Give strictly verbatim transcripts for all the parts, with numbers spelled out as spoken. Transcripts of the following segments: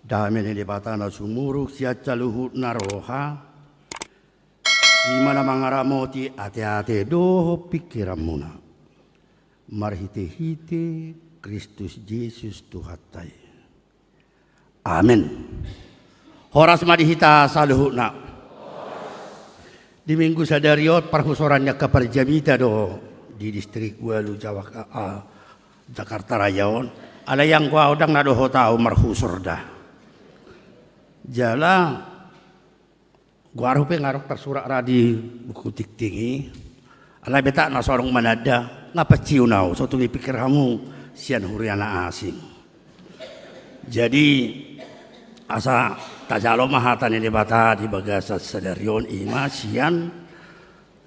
Dame ni Debata na sumurung sian saluhutna roha, i ma na mangaramoti ateate dohot pingkiranmuna, marhitehite Kristus Jesus Tuhanta i. Amen. Horas ma di hita saluhutna. Di Minggu sadari on parhusoran ni angka parjamita do di Distrik Walu Jawa, ah, Jakarta Raya on. Alai anggo au ndang na dohot au marhusor da. Jala goarhu pe nga adong tarsurat ra di buku tingting i. Alai betak na so adong mananda, nga panciun au, so tung dipingkir hamu sian huria na asing. Jadi, asa tajalo ma hata ni Debata di bagasan sadari on, i ma sian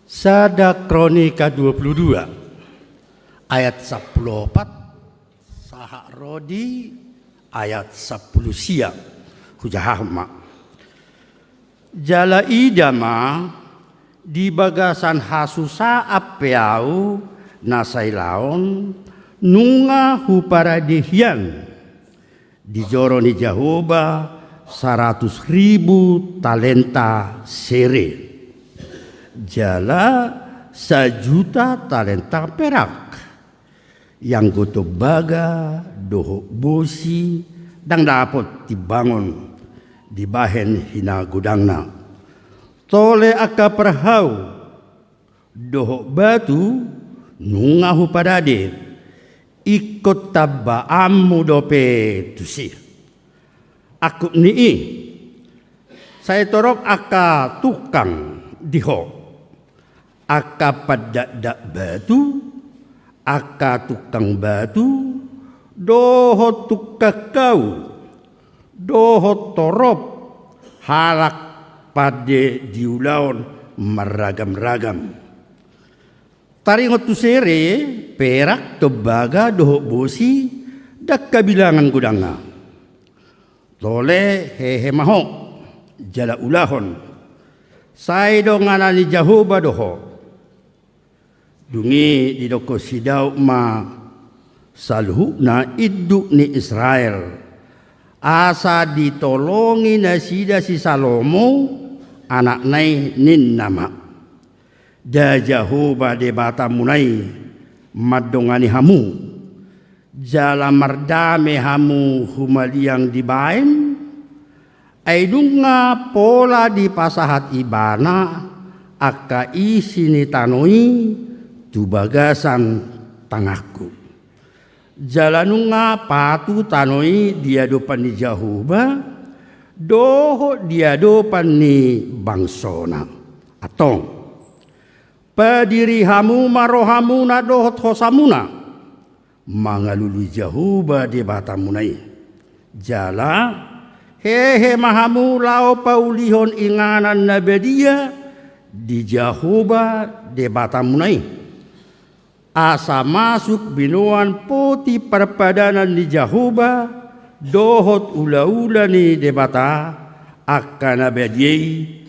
Sada Kronika dua puluh dua, ayat sampulu opat, sahat ro di ayat sampulu sia. Hujahahon ma. Jala ida ma, di bagasan hasusaan pe au na sailaon, nunga huparade hian di joro ni Jahowa saratus ribu talenta sere, jala sajuta talenta perak. Ianggo tombaga dohot bosi ndang dapot timbangon dibahen hinagodangna. Tole angka parhau dohot batu nunga huparade, ingkon tambaanmu dope tusi. Angkup ni i, sai torop angka tungkang di ho, angka pandakdak batu, angka tungkang batu, dohot tungkang hau, dohot torop halak pande di ulaon marragam-ragam. Taringot tu sere, perak, tombaga dohot bosi, ndang habilangan godangna. Tole hehe ma ho, jala ulahon. Sai donganan ni Jahowa do ho. Dung i didokkon si Daud ma saluhutna induk ni Israel, asa ditolongi nasida si Salomo anakna i, ninna ma: Nda Jahowa Debatamuna i mandongani hamu, jala mardame hamu humaliang dibaen, ai nunga pola dipasahat ibana angka isi ni tano i tu bagasan tanganku. Jala nunga patu tano i di adopan ni Jahowa dohot di adopan ni bangsona. Antong, padiri hamu ma rohamuna dohot hosamuna mangalului Jahowa Debatamuna i. Jala hehe ma hamu laho paulihon inganan na badia di Jahowa Debatamuna i, asa masuk binoan poti parpadanan ni Jahowa dohot ulaula ni Debata angka na badia i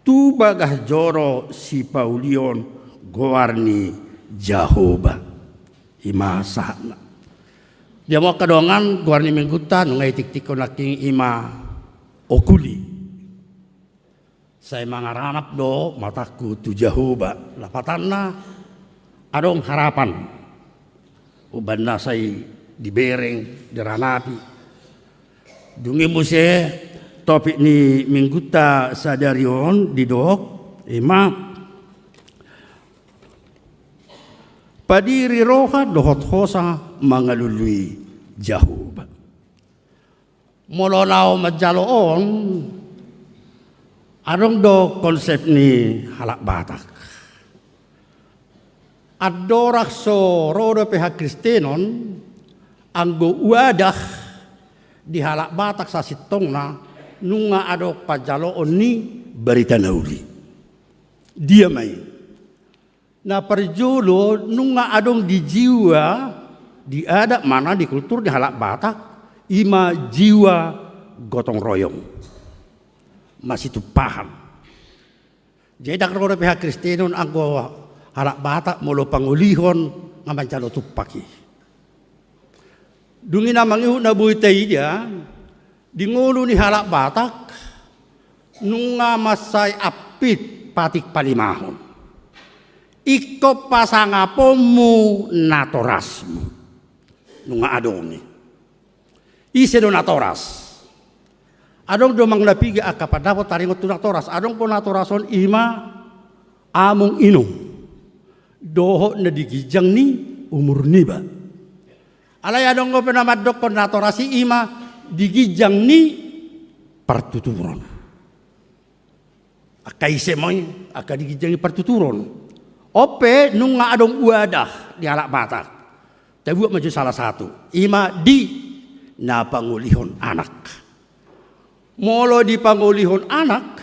tu bagas joro sipaulihon goar ni Jahowa. I ma sahatna. Di hamu angka dongan, goar ni Minggunta nunga itiktikkon nangkin i ma okuli. Sai mangaranap do matangku tu Jahowa. Lapatanna, adong harapan. Umbahen na sai dibereng, diranapi. Dung i muse topik ni Minggunta sadari on didok, i ma padiri roha dohot hosa mangalului Jahowa. Molo na manjalo on, adong do konsep ni halak Batak. Andorang so ro dope hakristenon, anggo wadah di halak Batak sasintongna nunga adong panjaloon ni barita na uli. Dia ma i? Na parjolo, nunga adong di jiwa, di adat manang di kultur ni halak Batak, i ma jiwa gotong royong, masitumpahan. Jadi ndang ro dope hakristenon anggo halak Batak molo pangolihon nga manjalo tumpak i. Dung i na mangihut na boi taida, di ngolu ni halak Batak, nunga mansai ampit patik palimahon. Ingkon pasangaponmu natorasmu. Nunga adong i. Ise do natoras? Adong do amang na piga angka pandapot taringot tu natoras. Adong do natoras on i ma among inong. Dohot na di ginjang ni umur niba. Alai adong dope na mandokkon natoras i i ma di ginjang ni partuturon. Angka ise ma i, angka di ginjang ni partuturon. On pe nunga adong wadah di halak Batak. Tabuat ma jo salah satu. I ma di na pangolihon anak. Molo di pangolihon anak,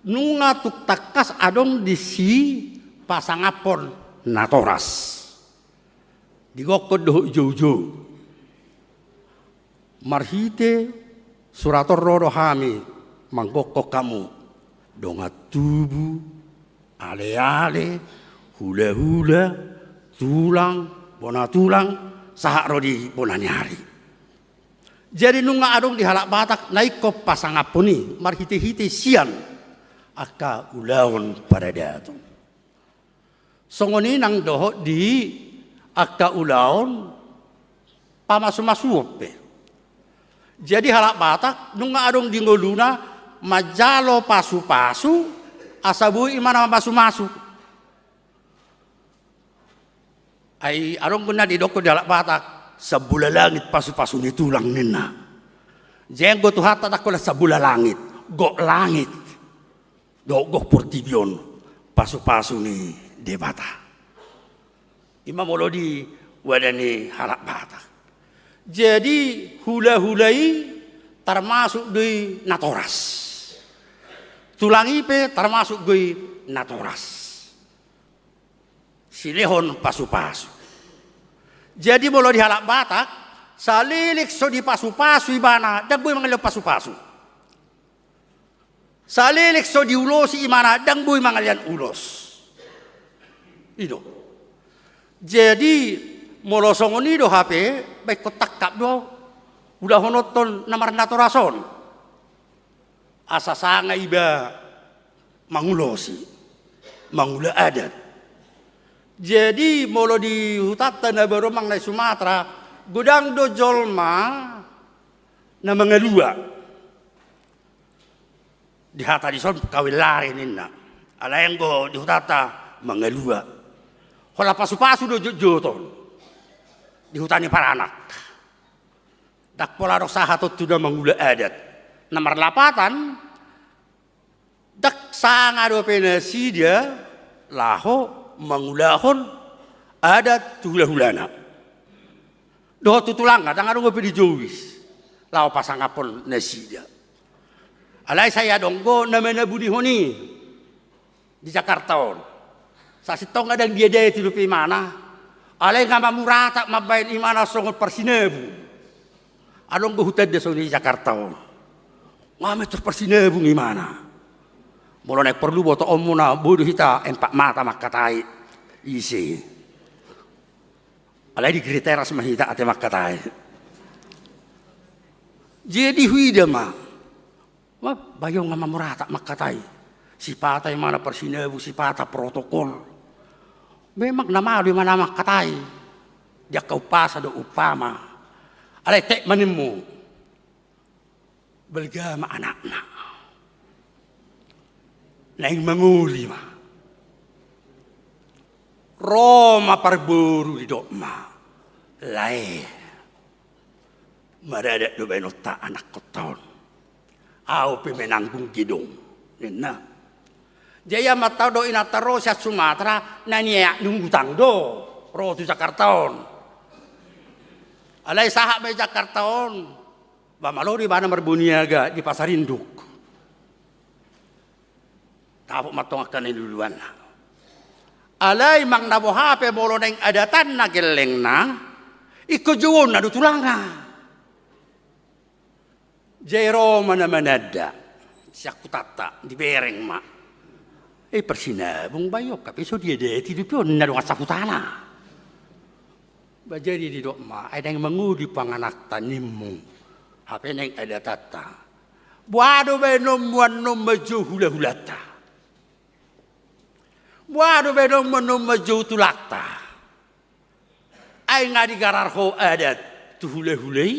nunga tung tangkas adong disi pasangaphon natoras. Digokkon dohot joujou. Marhite surat on ro do hami manggokkon hamu dongan tubu, aleale, hulahula, tulang, bona tulang, sahat ro di bona ni ari. Jadi nunga adong di halak Batak na ingkon pasangaphon i marhitehite sian angka ulaon paradaton. Songon i nang dohot di angka ulaon pamasumasuon pe. Jadi halak Batak nunga adong di ngoluna manjalo pasupasu asa boi imana mamasumasu. Ai adong do na didokkon di halak Batak, sambola langit pasupasu ni tulang ninna. Jadi anggo Tuhanta ndang holan sambola langit, gok langit dohot gok portibi on pasupasu ni Debata. I ma molo di wadah ni halak Batak. Jadi hulahula i termasuk do i natoras. Tulang i pe termasuk do i natoras. Silehon pasupasu. Jadi molo di halak Batak, saleleng so dipasupasu ibana, ndang boi mangalehon pasupasu. Saleleng so diulosi ibana, ndang boi mangalehon ulos. I do. Jadi molo songon i do hape, ba ingkon tangkap do ulahononton na marnatoras on. Asa sanga iba mangulosi, mangula adat. Jadi molo di hutanta na baru amang na i Sumatera, godang do jolma na mangalua. Di hata dison kawin lari ninna. Alai anggo di hutanta mangalua. Holan pasupasu do jotjot on. Di huta ni paranak. Ndang pola adong sahat on tu na mangula adat. Na marlapatan, ndang sanga dope nasida laho mangulahon adat tu hulahulana. Dohot tu tulangna, ndang adong dope dijouis laho pasangaphon nasida. Alai sai adong do na manabunihon i. Di Jakarta on. Sasintongna ndang diadati dope imana. Alai nga mamuratak mambahen imana songon parsinabung. Adong do hutanda songon i di Jakarta on. Nga ma tor parsinabung imana. Molo naeng porlu botoonmuna, boi do hita empat mata mangkatai. Ise. Alai di Green Terrace ma hita ate mangkatai. Jadi huida ma. Ma, bayo nga mamuratak mangkatai. Sipata imana parsinabung, sipata protokol. Memang na malo imana mangkatai. Di angka umpasa do umpama. Alai tek ma nimmu. Balga ma anakna. Naeng mangoli ma. Ro ma parboru didok ma. Lae. Maradat do baenonta anakkonta on. Au pe menanggung gedong. Ninna. Jadi amanta do inanta ro sian Sumatera, na niaeak ni utang do. Ro tu Jakarta on. Alai sahat ma i Jakarta on. Ba malo do ibana marboniaga di pasar induk. Dapot ma antong angka na niluluanna. Alai manang na boha pe molo naeng adatanna gellengna, ingkon jouonna do tulangna. Jadi ro ma na mananda, sian hutanta, dibereng ma. Eh, parsinabung, bayo, hape so diadati dope on na dongan sahutana. Ba jadi didok ma, ai naeng mangoli panganakta nimmu, hape naeng adatanta. Boha do baenonmu annon manjou hulahulanta? Boha do baenonmu annon manjou tulangta? Ai nga digarar ho adat tu hulahula i?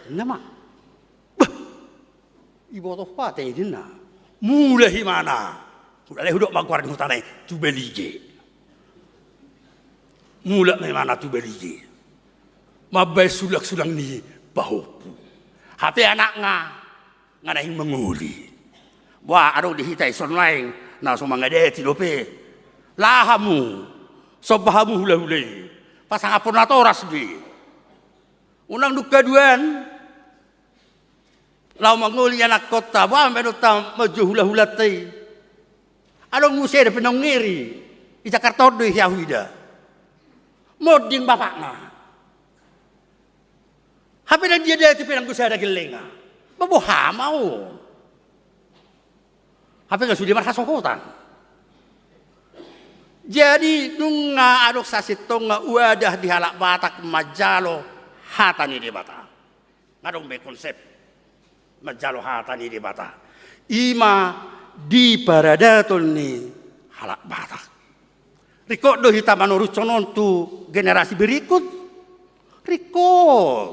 Ninna ma. Bah! Iboto ho ate ninna. Mulak imana. Mulak, alai hudok ma goar ni hutana i, tu Balige. Mulak ma imana tu Balige. Mambaen sulangsulang ni pahompu. Hape anakna nga naeng mangoli. Boha, adong di hita i songon naeng na so mangadati dope. Laho hamu, somba hamu hulahula i. Pasangaphon natoras do i. Unang dung haduan laho mangoli anakkonta, boha ma baenonta manjou hulahulanta i? Adong muse dope naung ngeri. I Jakarta on do i, hea huida. Monding bapakna. Hape ndang diadati pe nanggo sada gellengna. Ba boha ma on? Hape nga sude marhasohotan. Jadi nunga adong sasintongna wadah di halak Batak manjalo hata ni Debata. Nga adong be konsep manjalo hata ni Debata. I ma di paradaton ni halak Batak. Ringkot do hita manoruthon on tu generasi berikut? Ringkot.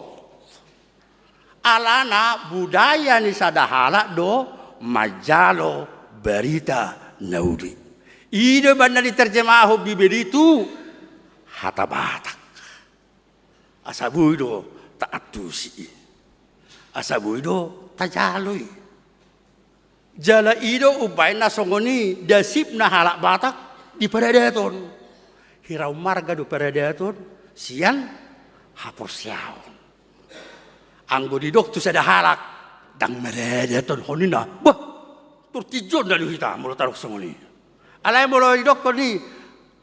Alana budaya ni sada halak do manjalo barita na uli. I do umbahen na diterjemahon Bibel i tu hata Batak. Asa boi do taantusi i. Asa boi do tajalo i. Jala i do umbahen na songon i dasipna halak Batak di paradaton. Hiraon marga do paradaton sian haporseaon. Anggo didok tu sada halak, ndang maradaton ho ninna, bah, tor tinjonna do hita molo tadok songon i. Alai molo didokkon i,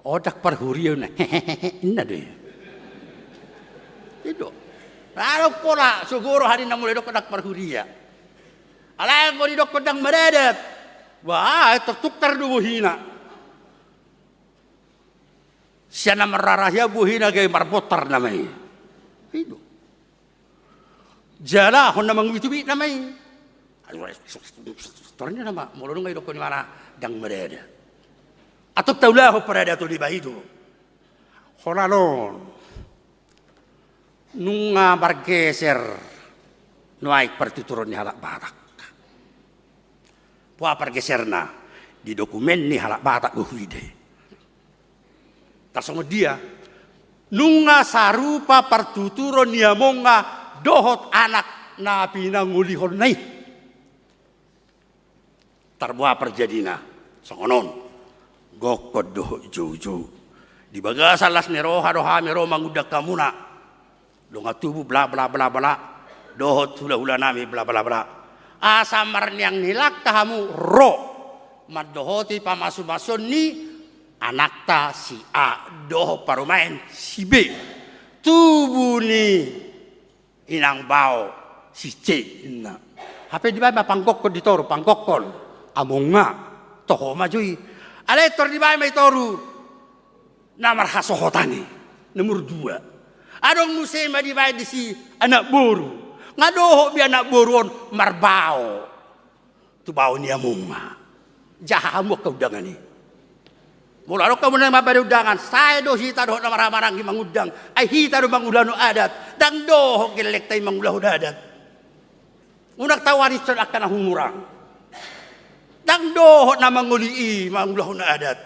o ndang parhuria ninna, hehehe ninna do i. I do. Adong pola so guru harinna molo didokkon ndang parhuria. Alai anggo didokkon ndang maradat, bah, tor tungkar do bohina. Sian na marrara hian bohina gabe marbontar nama i. I do. Jala hona mangubitubit nama i. Tor ninna nama, molo nunga didokkon imana ndang maradat, antong taulahon paradaton i, bah, i do. Holan on nunga margeser nuaeng partuturon ni halak Batak. Boha pargeserna? Di dokumen ni halak Batak do huida i. Tarsongon dia? Nunga sarupa partuturon ni amongna dohot anak na pinangolihonna i. Tarboha parjadina songon on. Gokkon dohot joujou, di bagasan las ni roha do hami ro mangundang hamuna. Dongan tubu bla bla bla bla, dohot hulahulanami bla bla bla, asa marniang ni langka hamu ro mandohoti pamasumasuon ni anakta si A dohot parumaen si B, tubu ni inang bao si C, ninna. Hape dibaen ma panggokkon di toru, panggokkon, amongna, toho ma jo i. Alai tor dibaen ma i toru na marhasohotan i, nomor dua. Adong muse ma dibaen disi anak boru. Nga dohot be anak boru on marbao tu bao ni amongna. Jaha hamu angka undangan i. Molo adong hamu na mambaen undangan, sae do hita dohot na marhahamaranggi mangundang, ai hita do mangulahon adat, ndang dohot gellengta i mangulahon adat. Unang tawarishon angka na humurang. Ndang dohot na mangoli i mangulahon adat.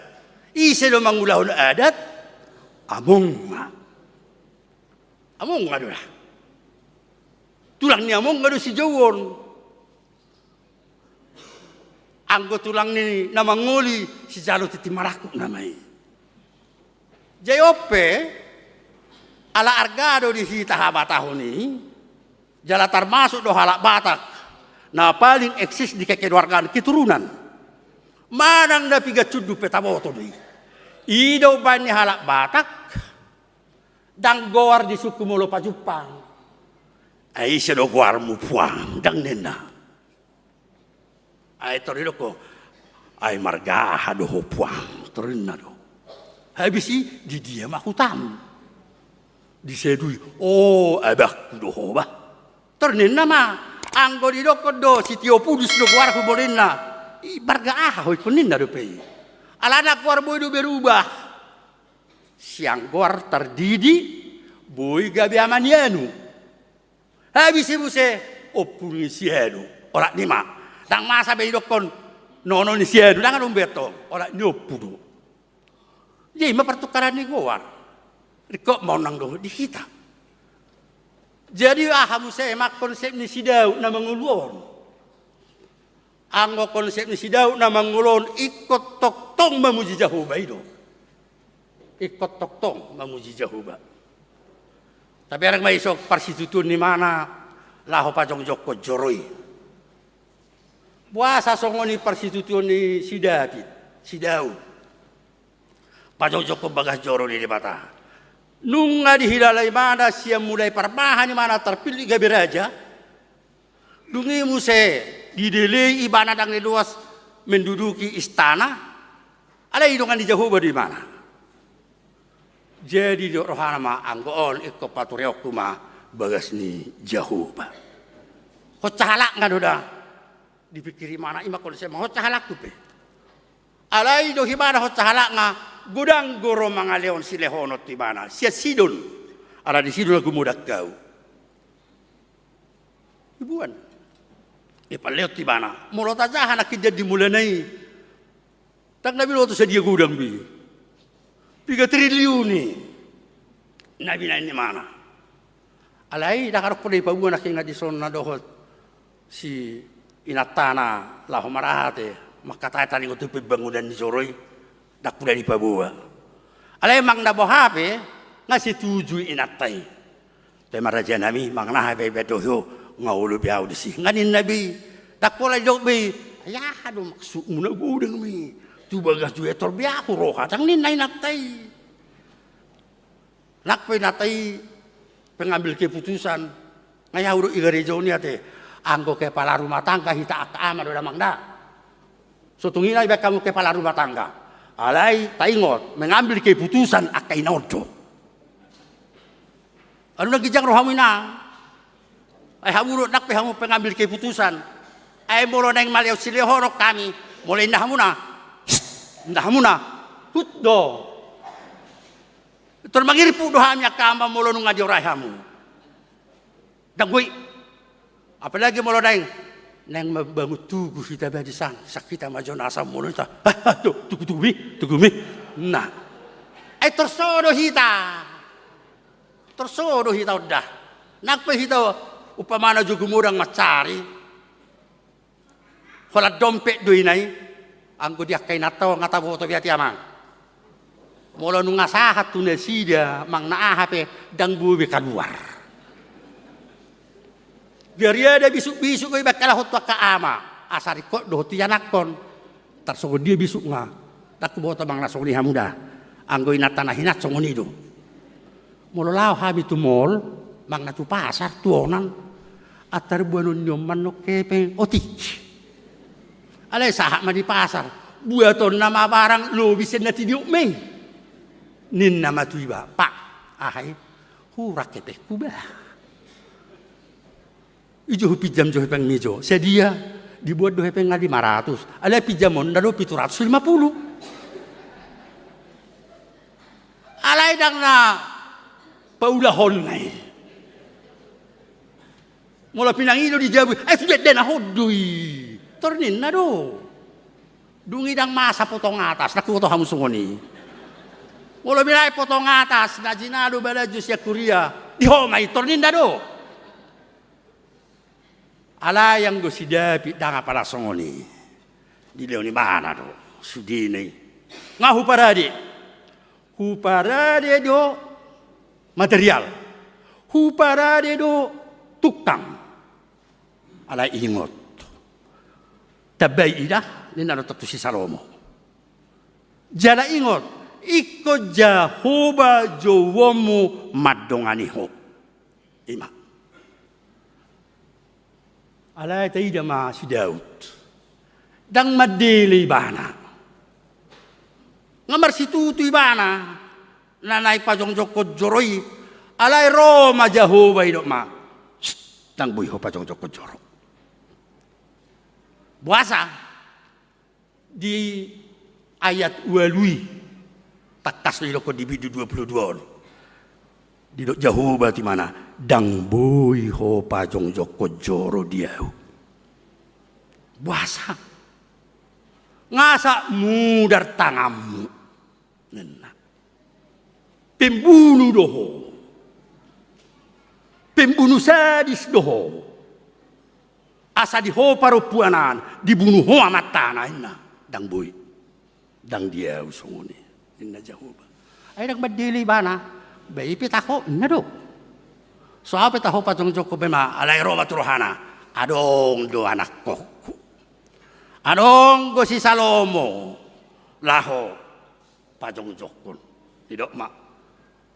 Ise do mangulahon adat? Amongna. Amongna do da. Tulang ni amongna do sijou on. Anggo tulang ni na mangoli, sijalo tintin marangkup nama i. Jadi on pe, ala arga do di hita habatahon i, jala tarmasuk do halak Batak na paling eksis di kekeluargaan, keturunan. Manang na piga cunduk pe taboto do i. I do umbahen ni halak Batak, ndang goar di suku molo pajumpang. Ai ise do goarmu, puang, ndang ninna. Ai tor didok ho, ai marga aha do ho, puang, tor ninna do. Habis i, di dia ma hutamu? Di sadui. O, abangku do ho ba. Tor ninna ma, anggo didokkon do sitio pudus do goarhu molo ninna. I marga aha ho ingkon ninna dope i. Alana goar boi do berubah. Sian goar tardidi, boi gabe ama ni anu. Habis i muse, ompu ni si anu. Olat ni ma. Ndang masa be didokkon nono ni si anu, ndang adong be tong. Olat ni ompu do. Jadi i ma partukaran ni goar. Ringkot ma on nang dohot di hita. Jadi aha muse ma konsep ni si Daud na mangolu on? Anggo konsep ni si Daud na mangolu on ingkon tongtong mamuji Jahowa i do. Ingkon tongtong mamuji Jahowa. Tabereng ma i songon parsitutuon ni imana laho pajongjongkon joro i. Boasa songon i parsitutuon ni si Daud, si Daud. Pajongjongkon bagas joro ni Debata. Nunga dihilala imana sian mulai parmahan imana tarpillit gabe raja. Dung i muse didelei ibana ndang na loas menduduki istana. Alai dongan ni Jahowa do imana. Jadi didok rohana ma, anggo on ingkon patureonku ma bagas ni Jahowa. Honca halakna do da. Dipikiri imana i ma konsep ma honca halakku pe. Alai didok imana honca halakna, godang do ro mangalehon silehon on tu imana sian Sidon. Ala di Sidon do gumodang ahu. Diboan. Dipalehon tu imana. Molo tajaha nangkin di mulana i, ndang na binoto sadia godang be i. Piga triliun i na binahen ni imana. Alai ndang adong poda dipaboa nangkin nga dison na dohot si inantana laho marate, mangkatai taringot tu pembangunan ni joro i, ndang poda dipaboa. Alai manang na boha pe, nga setuju inanta i. Pe ma rajanami, manang na aha pe ibaen dohot ho, nga olo be ahu disi. Nga ninna be i, ndang pola didok be i, ai aha do maksudmu na godang ma i. Tu bagas jo i tor be ahu roha, ndang ninna inanta i. Nang pe inanta i pengambil keputusan, nga i ahu didok i gareja on i ate, anggo kepala rumah tangga hita angka ama do damang da. So tung i na ibaen hamu kepala rumah tangga. Alai taingot, mengambil keputusan angka ina on do. Alu na ginjang rohamu inang. Ai hamu do nang pe hamu pengambil keputusan. Ai molo naeng malehon silehonon hami, molo inda hamuna, inda hamuna, hut do. Tor mangirpuk do hami angka ama molo nunga diorai hamu. Ndang boi. Apalagi molo naeng, naeng mambangun tugu hita ba dison, sai hita ma jo na asam molo hita. Ah, ah, tu, tugu, tugu mi, tugu mi. Nah. Ai tor so do hita. Tor so do hita on da. Nang pe hita umpamana jo gumodang mansari. Holan dompet do ina i, anggo di angka inanta on nga taboto be ate amang. Molo nunga sahat tu nasida manang na aha pe, ndang boi be kaluar. Gariada bisuk-bisuk do ibaen halak on tu angka ama, asa ringkot dohot ianakhon. Tarsongon dia bisukna, ndang huboto manang na songon i hamu da. Anggo inanta na hinan songon i do. Molo laho hami tu mall, manang na tu pasar, tu onan, antar boanon ni on ma annon hepeng otik. Alai sahat ma di pasar, buatonna ma barang lobi sian na tidiok ma i. Ninna ma tu iba, Pak, aha i? Hurang hepengku ba. I jo hupinjam jo hepengmi jo. Sadia? Dibuat do hepeng nga lima ratus. Alai pinjam on ndang do pitu ratus lima puluh. Alai ndang na paulahonna i. Molo pinangido di jabu, eh, sude dena hon do i. Tor ninna do. Dung i ndang masa potong atas, ndang huboto hamu songon i. Molo binaen potong atas, na jinalo balanjo sian huria, di ho ma i, tor ninna do. Alai anggo si David ndang apala songon i. Dilehon ibana do sudena i. Nga huparade. Huparade do material. Huparade do tukang. Alai ingot. Tambai ida, ninna do tu si Salomo. Jala ingot, ingkon Jahowa jouonmu mandongani ho. I ma. Alai taida ma si Daud. Ndang mandele ibana. Nga marsitutu ibana na naeng pajongjongkon joro i, alai ro ma Jahowa, didok ma: "Sst, ndang boi ho pajongjongkon joro." Boasa? Di ayat ualu i, tangkas do didokkon di Bindu dua puluh dua on. Didok Jahowa tu ibana: "Ndang boi ho pajongjongkon joro di Ahu." Boasa? Nga asa mudar tanganmu, ninna. Pembunu do ho. Pembunu sadis do ho. Asa di ho parompuan an dibunu ho amantana, ninna. Ndang boi. Ndang di Ahu songon i, ninna Jahowa. Ai ndang mandele ibana. Ba i pe taho, ninna do. So au pe taho pajongjongkon, ba i ma, alai ro ma tu rohana: "Adong do anakkongku. Adong do si Salomo laho pajongjongkon." Didok ma: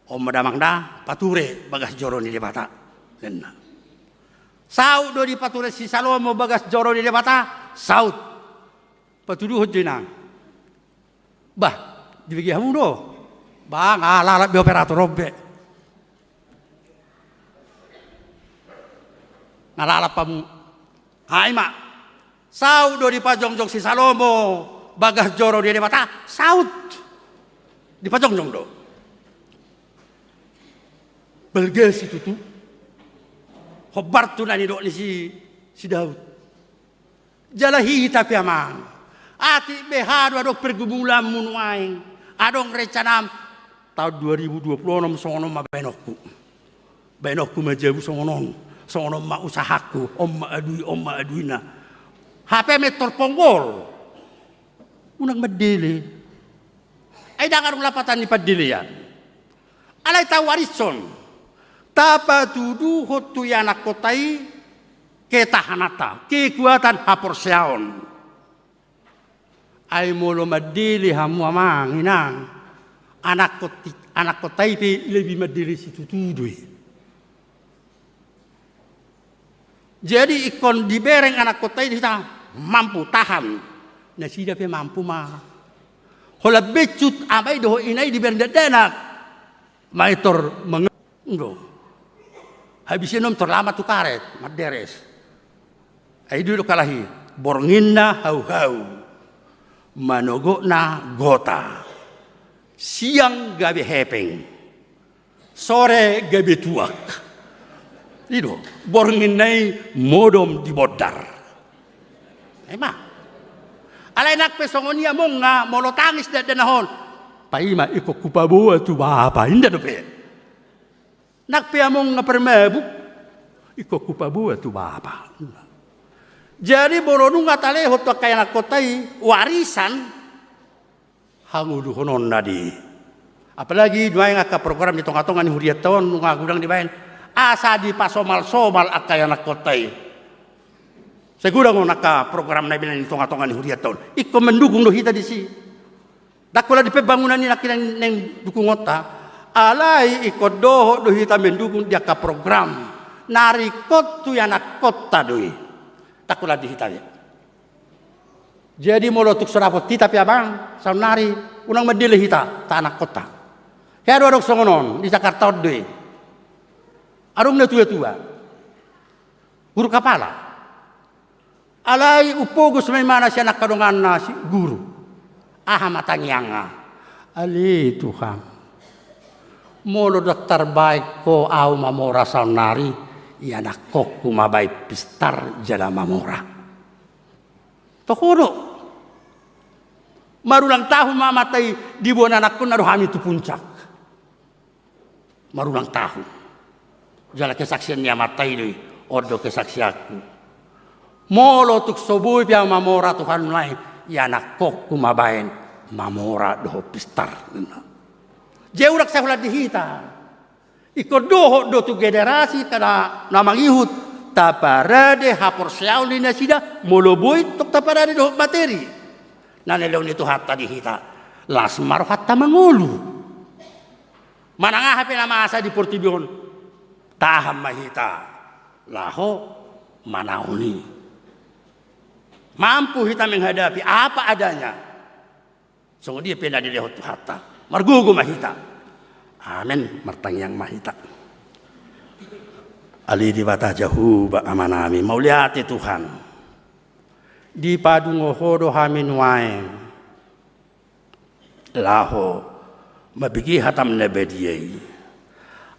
"On ma damang da, pature bagas joro ni Debata," ninna. Saut do dipature si Salomo bagas joro ni Debata, saut. Patuduhon jo, inang. Bah, dibege hamu do. Bah, nga lalap be operator on be. Nga lalap hamu. Ai ma. Saut do dipajongjong si Salomo bagas joro ni Debata, saut. Dipajongjong do. Balga situtu. Hombar tu na nidok ni si, si Daud. Jala hita pe, amang, atik beha do adong pergumulanmu nuaeng, adong rencanam, taon dua ribu dua puluh onom songon on ma baenonku. Baenonku ma jabu songon on, songon on ma usahangku, on ma adui, on ma aduina. Hape mentor ponggol. Unang mandele. Ai ndang adong lapatan ni pandelean. Alai tawarishon, tapatuduhon tu ianakkonta i ketahananta, kekuatan haporseaon. Ai molo mandele hamu, amang, inang, anakkon-, anakkonta i pe lebih mandele situtu do i. Jadi ingkon dibereng anakkonta i di hita, mampu tahan. Nasida pe mampu ma. Holan bencut ama i dohot ina i dibereng dakdanak. Mangitor mangandung. Habis i annon tor laho ma tu karet, manderes. Ai i do didok halak i: Bornginna hauhau, manogotna gota, siang gabe hepeng, sore gabe tuak. I do, bornginna i modom di bondar. Emang. Alai nang pe songon i, among, nga molo tangis dakdanakon, paima ingkon hupaboa tu bapa, ninna dope. Nang pe, among, nga parmabuk, ingkon hupaboa tu bapa. Jadi molo nunga talehon tu angka ianakkonta i warisan, hangoluhononna do i. Apalagi nuaeng angka program di tongatonga ni hurianta on nunga godang dibaen, asa dipasomalsomal angka ianakkonta i. Sai godang on angka program na binaen di tongatonga ni hurianta on. Ingkon mandukung do hita disi. Ndang holan di pembangunan i nangkin naeng dukungonta. Alai ingkon dohot do hita mandukung di angka program na ringkot tu ianakkonta do i. Ndang holan di hita be. Jadi molo tung so dapot hita pe, amang, saonnari, unang mandele hita, ta anakkonta. Hea do adong songon on, di Jakarta on do i. Adong natuatua. Guru kapala. Alai umpogos ma imana sian angka donganna si guru. Aha ma tangiangna? Ale Tuhan, molo ndang tarbaen Ho au mamora saonnari, ianakkongku ma baen pistar jala mamora. Toho do. Marulang tahun ma amanta i diboan anakkonta do hami tu puncak. Marulang tahun. Jala kesaksian ni amanta i do i, on do kesaksianku. Molo tung so boi pe au mamora Tuhan, lae, ianakkongku ma baen mamora dohot pistar, ninna. Jadi unang sai holan di hita. Ingkon dohot do tu generasi angka na mangihut, taparade haporseaon ni nasida, molo boi tong taparade dohot materi na nilehon ni Tuhanta di hita. Las ma rohanta mangolu. Manang aha pe na masa di portibi on, tahan ma hita laho manaon i. Mampu hita menghadapi apa adanya. Songon dia pe na dilehon Tuhanta. Margogo ma hita. Amen. Martangiang ma hita. Ale Debata Jahowa Amanami, mauliate Tuhan. Dipadungo Ho do hami nuaeng laho mambege hataM na badia i.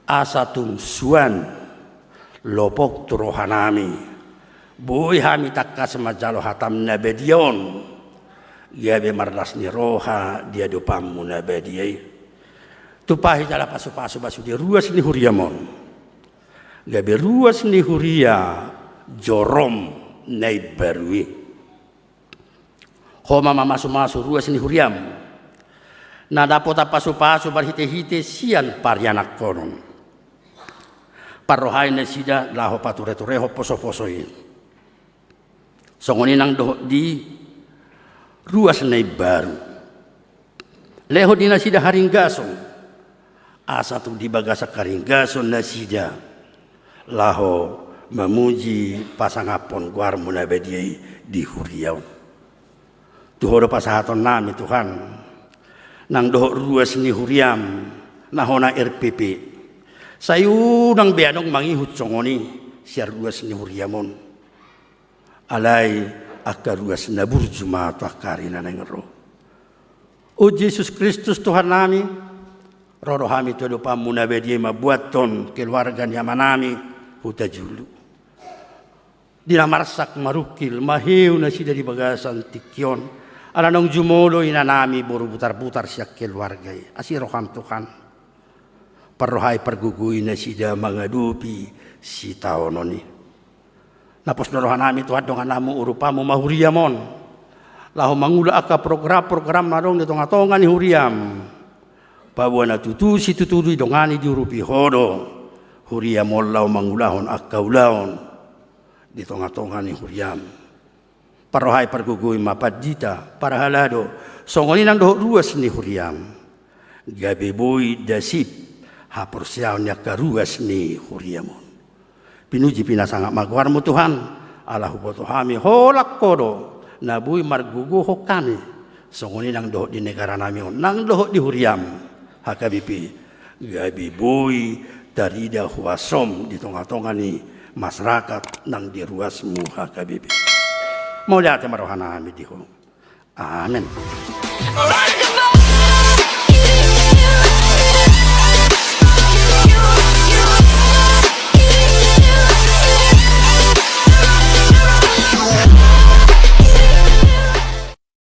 Asa tung suan lopok tu rohanami, boi hami tangkas manjalo hataM na badia on, gabe marlas ni roha di adopanMu na badia i. Tumpahi jala pasupasu ma sude ruas ni huriaM on, gabe ruas ni huria joroM na imbaru i. Ho ma mamasumasu ruas ni huriaM, na dapotan pasupasu marhitehite sian parianakhonon. Parrohai nasida laho patureturehon posoposo i. Songon i nang dohot di ruas na imbaru. Lehon di nasida haringgason, asa tung di bagasan haringgason nasida laho mamuji pasangaphon goarMu na badia i di huria on. Tu Ho do pasahatonnami Tuhan, nang dohot ruas ni huriaM, na hona R P P. Sai unang be adong mangihut songon i sian ruas ni huriaM on. Alai angka ruas na burju ma tu angka ari na naeng ro. O Jesus Kristus Tuhannami, ro do hami tu adopanMu na badia i mambuathon keluarga ni amanami Hutajulu. Di na marsak marungkil, maheu nasida di bagasan tingki on. Ala naung jumolo inanami boru Butarbutar sian keluarga i. Asi rohaM Tuhan. Parrohai pargogoi nasida mangadopi sitaonon i. Napos do rohanami Tuhan dongan hamu urupanMu ma huriaM on, laho mangula angka program-program na adong di tongatonga ni huriaM. Paboa na tutu situtu didongani diurupi Ho do huriaM on laho mangulahon angka ulaon di tongatonga ni huriaM. Parrohai pargogoi ma pandita, parhalado, songon i nang dohot ruas ni huriaM, gabe boi dasip haporseaon ni angka ruas ni huriaM on. Pinuji pinasangap ma goarMu Tuhan, ala huboto hami holan Ho do na boi margogohon hami, songon i nang dohot di negaranami on, nang dohot di huriaM H K B P, gabe boi tarida huasoM di tongatonga ni masyarakat nang di ruasMu H K B P. Mauliate ma rohanami di Ho. Amen.